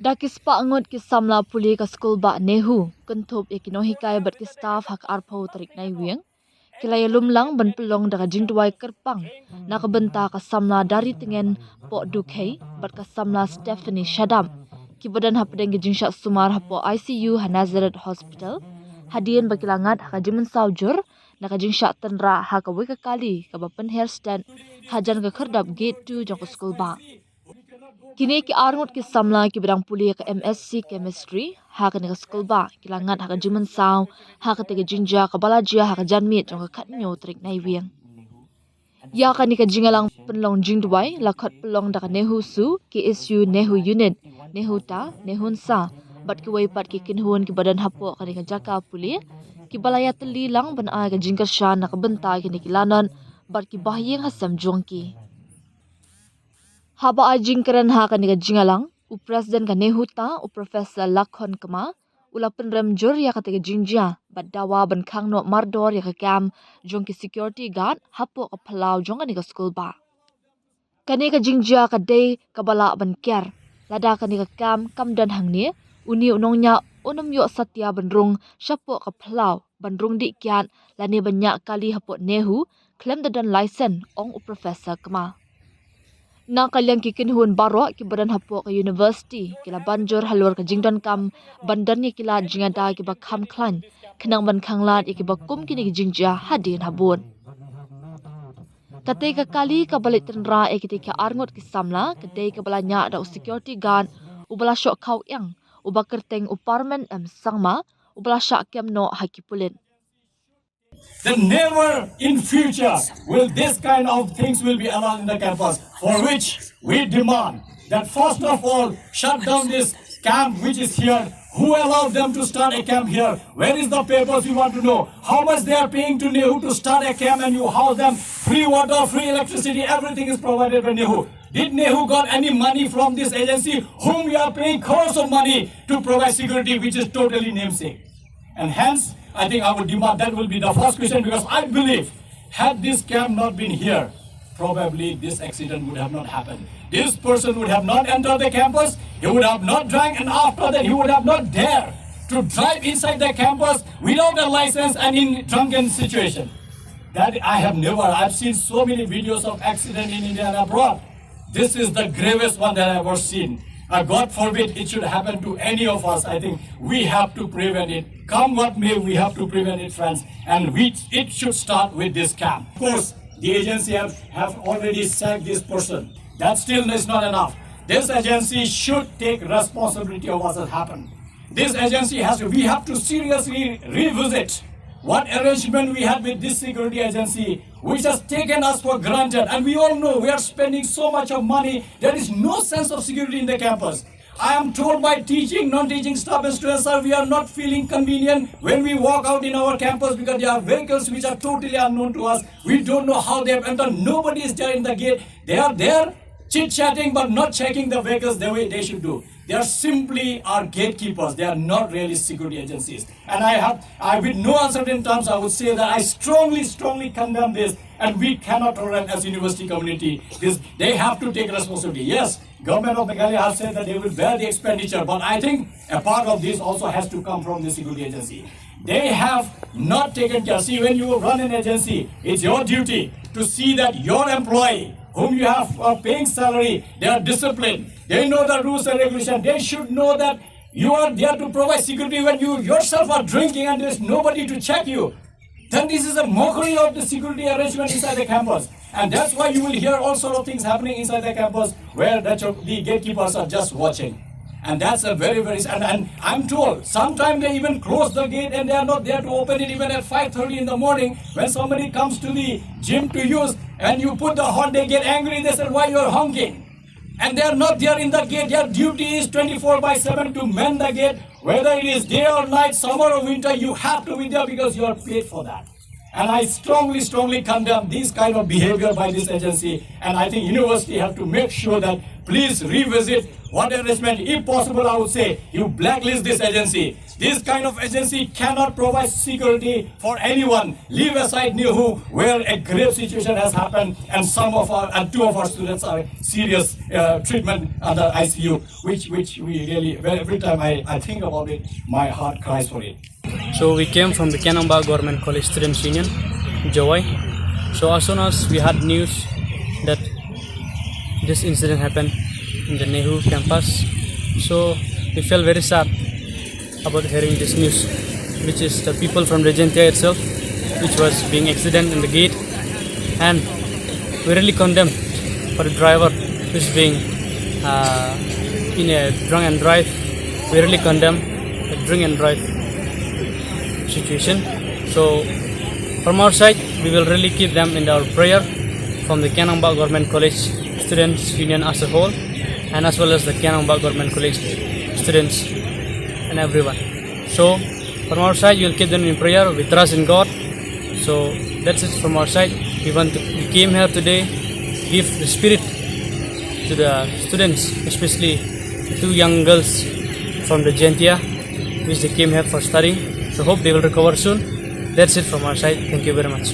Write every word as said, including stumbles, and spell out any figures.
Da ki spah ngut ki samla pule ka skul bah NEHU, kynthup ïa ki nonghikai bad ki staff ha ka arphew tarik Naiwieng, ki la ïalum lang ban pynlong da ka jingduwai kyrpang na ka bynta ka samla Darityngen Pohdukhei bad ka samla Stephanie Shadap, kiba don hapdeng ki jingshah sumar hapoh I C U ha Nazareth Hospital, hadien ba ki la ngat ha ka jingmynsaw jur na ka jingshah tynrah ha kawei ka kali kaba pynher stet hajan ka khyrdop gate two jong ka skul bah. Kine ki arngut ki samla kiba dang pule ka M S C Chemistry ha kane ka skul bah ki la ngat ha ka jingmynsaw ha kata ka jingjia kaba la jia ha ka janmiet jong ka khathynñiew tarik Naiwieng. Ïa kane ka jingïalang pynlong jingduwai la khot pynlong da ka NEHUSU, K S U NEHU Unit, NEHUTA, NEHUNSA bad kiwei pat ki kynhun kiba don hapoh kane ka jaka pule, kiba la ïatylli lang ban ai ka jingkyrshan na ka bynta kine ki lanot bad ki bahaïing hasem jong ki. Haba ai jingkren ha kane ka jingïalang, u President ka NEHUTA, u Professor Lakhon Kma, u la pynrem jur ïa kata ka jingjia bad dawa ban khang noh mardor ïa ka camp jong ki security guard hapoh ka phyllaw jong kane ka skul bah. Kane ka jingjia ka dei kaba lah ban ker. Lada kane ka camp kam don hangne, une u nongñiah un ym ïoh satia ban rung shapoh ka phyllaw ban rung dih kiad lane ban ñiah kali hapoh NEHU khlem da don license, ong u Professor Kma. Na ka liang ki kynhun baroh kiba don hapoh ka university ki la ban jur halor ka jingdonkam ban don ïa ki lad jingïada kiba kham khlaiñ khnang ban khanglad ïa kiba kum kine ki jingjia hadien habud. Kata ka kali kaba leit tynrah ïa kita ki arngut ki samla ka dei kaba la ñiah da u security guard uba la shoh khaw ïeng, uba kyrteng u Parmen M Sangma, uba la shah kem noh ha ki pulit. Then never in future will this kind of things will be allowed in the campus, for which we demand that first of all, shut down this camp which is here. Who allowed them to start a camp here? Where is the papers? We want to know how much they are paying to NEHU to start a camp, and you house them, free water, free electricity, everything is provided by NEHU. Did NEHU got any money from this agency whom you are paying crores of money to provide security, which is totally namesake? And hence, I think I would demand that will be the first question, because I believe had this camp not been here, probably this accident would have not happened. This person would have not entered the campus, he would have not drank, and after that, he would have not dared to drive inside the campus without a license and in drunken situation. That I have never, I've seen so many videos of accident in India and abroad. This is the gravest one that I've ever seen. Uh, God forbid it should happen to any of us. I think we have to prevent it. Come what may, we have to prevent it, friends. And we, it should start with this camp. Of course, the agency have, have already sacked this person. That still is not enough. This agency should take responsibility of what has happened. This agency has to, we have to seriously revisit what arrangement we had with this security agency, which has taken us for granted. And we all know we are spending so much of money. There is no sense of security in the campus. I am told by teaching, non-teaching staff and students, sir, we are not feeling convenient when we walk out in our campus because there are vehicles which are totally unknown to us. We don't know how they have entered. Nobody is there in the gate. They are there chit-chatting but not checking the vehicles the way they should do. They are simply our gatekeepers. They are not really security agencies. And I have, I, with no uncertain terms, I would say that I strongly, strongly condemn this, and we cannot tolerate as university community this. They have to take responsibility. Yes, government of Meghalaya has said that they will bear the expenditure, but I think a part of this also has to come from the security agency. They have not taken care. See, when you run an agency, it's your duty to see that your employee, whom you have a paying salary, they are disciplined. They know the rules and regulation. They should know that you are there to provide security when you yourself are drinking and there is nobody to check you. Then this is a mockery of the security arrangement inside the campus. And that's why you will hear all sort of things happening inside the campus where the, the gatekeepers are just watching. And that's a very, very, and, and I'm told, sometimes they even close the gate and they are not there to open it even at five thirty in the morning when somebody comes to the gym to use and you put the horn, they get angry, they said, why you are honking? And they are not there in the gate. Their duty is twenty-four by seven to man the gate. Whether it is day or night, summer or winter, you have to be there because you are paid for that. And I strongly, strongly condemn this kind of behavior by this agency. And I think university have to make sure that please revisit what arrangement, if possible, I would say you blacklist this agency. This kind of agency cannot provide security for anyone. Leave aside NEHU, where a grave situation has happened, and some of our and two of our students are serious uh, treatment under I C U, which which we really every time I, I think about it, my heart cries for it. So we came from the Canang Bah Government College Students Union, Jowai. So as soon as we had news that this incident happened in the NEHU campus, so we felt very sad about hearing this news, which is the people from Regentia itself, which was being accident in the gate, and we really condemn for the driver who's being uh, in a drunk and drive. We really condemn the drink and drive situation. So from our side, we will really keep them in our prayer from the Canang Bah Government College Students Union as a whole, and as well as the Canang Bah Government College students and everyone. So from our side, we will keep them in prayer. We trust in God. So that's it from our side. We want to, we came here today, give the spirit to the students, especially the two young girls from the Regentia, which they came here for studying. So hope they will recover soon. That's it from our side. Thank you very much.